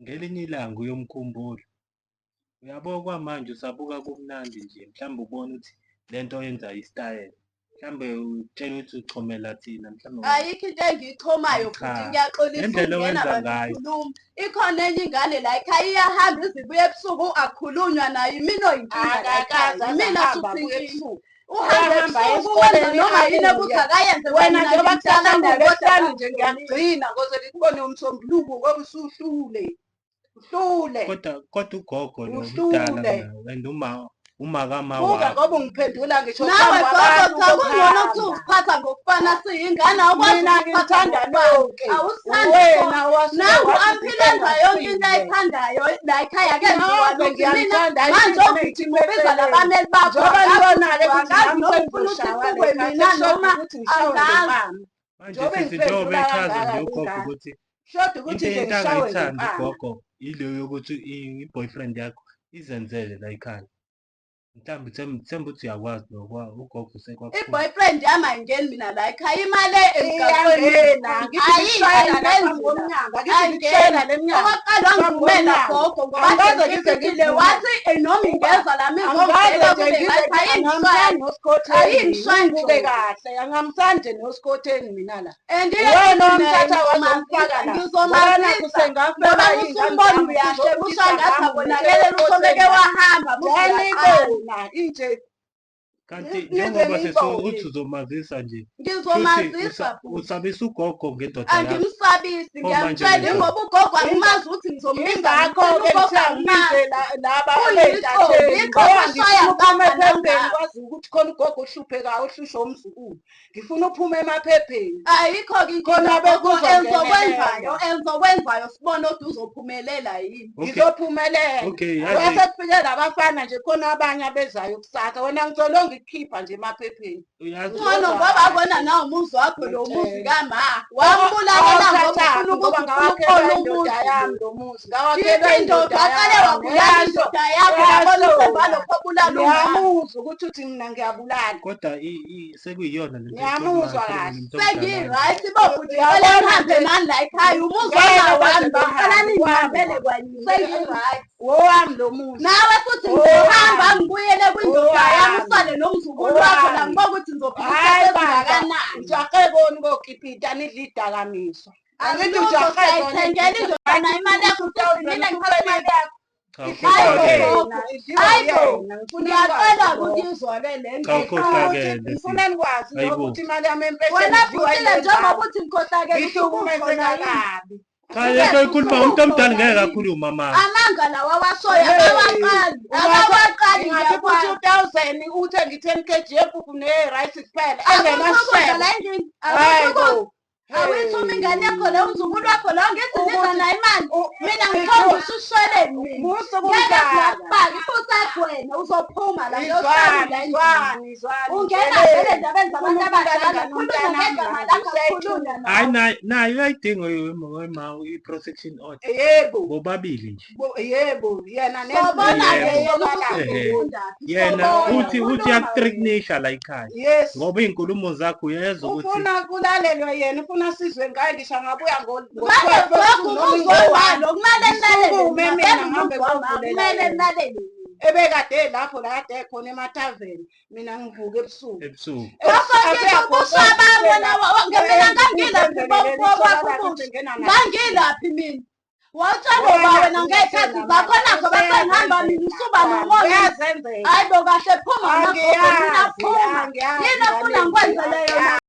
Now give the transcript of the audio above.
Ngelinye ilanga uyomkhumbula. Uyabo kwamanje usabuka kumnandi nje mhlawumbe ubona ukuthi le nto oyenzayo isitayela. Mhlawumbe utshela ukuthi uchomela thina mhlawumbe Ayikho into engiyichomayo Cha. futhi ngiyaxolisa Ngendlela ukungena owenza bantu ngayo. khuluma. Ikhona enye ingane la ekhaya iyahamba izibuya ebusuku akukhulunywa nayo imina oyinkinga la ekhaya. Akakaze Imina ahamba futhi abuye inkinga. ebusuku. Uhamba Uyahamba ebusuku wenza esikoleni noma yini abuye. ukuthi akayenze Wena mina njengoba ngimdala kusasa kodwa ngolwesihlanu nje akangiboni. ngiyakugcina ngoze ngikubone umsombuluko ngoba usuhlule. Uhlule. Kodwa ugogo lo Uhlule. mdala nawe and uma kama Buka wakho. ngoba ungiphendula ngisho Nawe phambi gogo kwabantu cha kungcono bokuhamba. ukuthi uziphatha ngokufana siyingane awukwazi Mina ukuziphatha ngithanda ngokufana. lonke. Awusithandi Wena wasuke Nangu wathi amphila enza yonke into ayithandayo la ekhaya kenziwa Nami lutho. Mina ngiyamthanda, manje ayikho ogijima into ubiza eceleni. labameli bakho Njengoba nibona-ke ukuthi angazi nami noma ufuna ukuthi sengizoshawa ithukwe le mina khathi, noma kushoda ukuthi ngishawe angazi. ngempama. Manje Njengoba sisi njengoba ngiphendula echaza kangaka nje ugogo ingane. ukuthi Shoda ukuthi into nje into ngishawe angayithandi ngempama. ugogo ile yokuthi i-boyfriend yakho izenzele la ekhaya. Mhlawumbe themba ukuthi uyakwazi lokho ugogo usekwakukhulu. I-boyfriend yami ayingeni mina la ekhaya imali emgaqweni. Iyangena, ngithi Ayi, ngikushayela la ayingeni phambi mina. komnyango, angithi Ayingeni. ngikushayela le mnyango. Okokuqala wangivumela Phambi gogo ngoba Angikaze ngize sengiphiphile ngivume. wathi noma ingeza lami Angikaze izongibheka nje kube ngize ngathi ayingishwayi. angamthandi nosikhotheni. Ayingishwayi Ngibuke nje. kahle, angamthandi nje nosikhotheni mina la. And Wena wamthatha wazomfaka la. Wena ngizomazisa kusengafela ngoba iy'ngane usumbona zami, uyashe uzobuyisa kusho ngathi ngami abonakele ngitshele usomeke wahamba musuyaqala. Ngiyanibona inje Kanti Nize njengoba sesi niyibone. uthi uzomazisa nje futhi Ngizomazisa bhuti. usabisa ugogo ngendoda yakho. Angimsabisi Pho manje ngiyamtshela wena? ingoba ugogo angimazi ukuthi ngizombiza Ingakho-ke ngithini, ugogo kuthiwa angimazi. ngibize laba Uyixoki, bey'ntatheli ixoki ngoba oshaya ngifuna uphume ngapha ephepheni nangapha. kwazi ukuthi khona ugogo ohluphekayo ohlushwa umzukulu. Ngifuna uphume emaphepheni. Ayikho-ke Khona inkinga gogo bekuzongenelelwa. enzokwenzayo enzokwenzayo sibone ukuthi uzophumelela yini. Okay. Ngizophumelela. Okay, Ngoba yazi sekufike labafana nje khona abanye abezayo kusasa. Wena ngizolonga ikukhipha nje emaphepheni. Uyazi Ngcono ngoba kona nawo umuzi wakho lo muzi kama. Wambulalela ngoba Awuthathaphi ufuna ngoba ukuthi ufuna ngawakhelwa ukubona indoda umuzi. yami lo muzi. Ngawakhelwa Iphi indoda indoda aqale yami. wabulala indoda yakho yabona usemva lokho obulala umama. Ngiyamuzwa ukuthi uthi mina ngiyabulala. Kodwa sekuyiyona lento Ngiyamuzwa ekhulumayo, kahle. umuntu omdala. Sengi-right bobhuti ngicela nihambe nani la ekhaya umuzi Ngeke wami baze ngicela bahambe. ningihambele kwanyini sengi-right. Wowami lo muzi. Nawe futhi Owami. ngizohamba ngibuyele kwindoda yami Owami. usale nomzukulu wakho la Owami. ngibuka ukuthi ngizophila Hayi isikhathi bandla, esingakanani. ujahe koni kokipita nidla idakamizwa. Angithi Alutho ujahe zona siyayithengela indoda nayo imali yakho futhi mina ngithatha imali yakho. Cha Hayi ukhohlakele. gogo. Hayi bo, ngiyacela ukuyizwa-ke le Cha nto. ukhohlakele. Ngifuna nikwazi Hayibo. ukuthi imali yami empesheni Wena idliwa bhutile yile njengoba ngane. uthi ngikhohlakele Ngihlukumezeka usukukhona yini? kabi. Cha lento oyikhuluma umuntu omdala ngeke akhulume mama. Amanga lawa awashoyo Hey, akawaqali, akawaqali Ingathi ngiyakwazi. ku-2000 uthenge i-10 kg yempuphu ne-rice kuphela Akukho ukudla engenasishebo. la endlini, Hayi akukho ukudla. bo. Awuyithuma ingane yakho leyo umzukulu wakho loyo ngithi nidla nayo imali. Mina Ngitho- ngithanda usushwele mina. Musa Ngeke ukudlala. ngingakufaki futhi akwena uzophuma la ngiyohlala la Izwani, endlini. izwani, izwani. Ungena vele endabeni zabantu abadala, khuluma ngegama lakho khulunywa Hayi nawe. nayo nayo uyayidinga i-protection order. Yebo, Bobabili nje. yebo, yena Sobona-ke Yebo. yena ukuthi Ehhe. ufundaphi. Yena Sobona, uthi uthi khuluma wena. uyakuthreatenisha la ekhaya. Yes. Ngoba iy'nkulumo zakho uyezwa ukuthi Ufuna kulalelwe yena, ufuna sizwe ngaye ngisho angabuya Manje gogo umuzi walo kumele nilalele Ngisukume mina, mina vele ngihambe umuzi wami ngiyovulela kumele yena. nilalele mina. Ebekade lapho la kade ekhona emathaveni, mina ngivuka ebusuku. Ebusuku. Gogo ngisho ubusha bami wena mina ngangilaphi bokwakho ubusha. Ngangilaphi mina? Wawutshela uba wena ngey'khathi zakho nakho bese ngihamba mina usuba nomoya. Uyazenzela. Hayi bo kahle phuma mina gogo mina Angiyazi, phuma. angiyazi Yini ofuna ngikwenzele yona?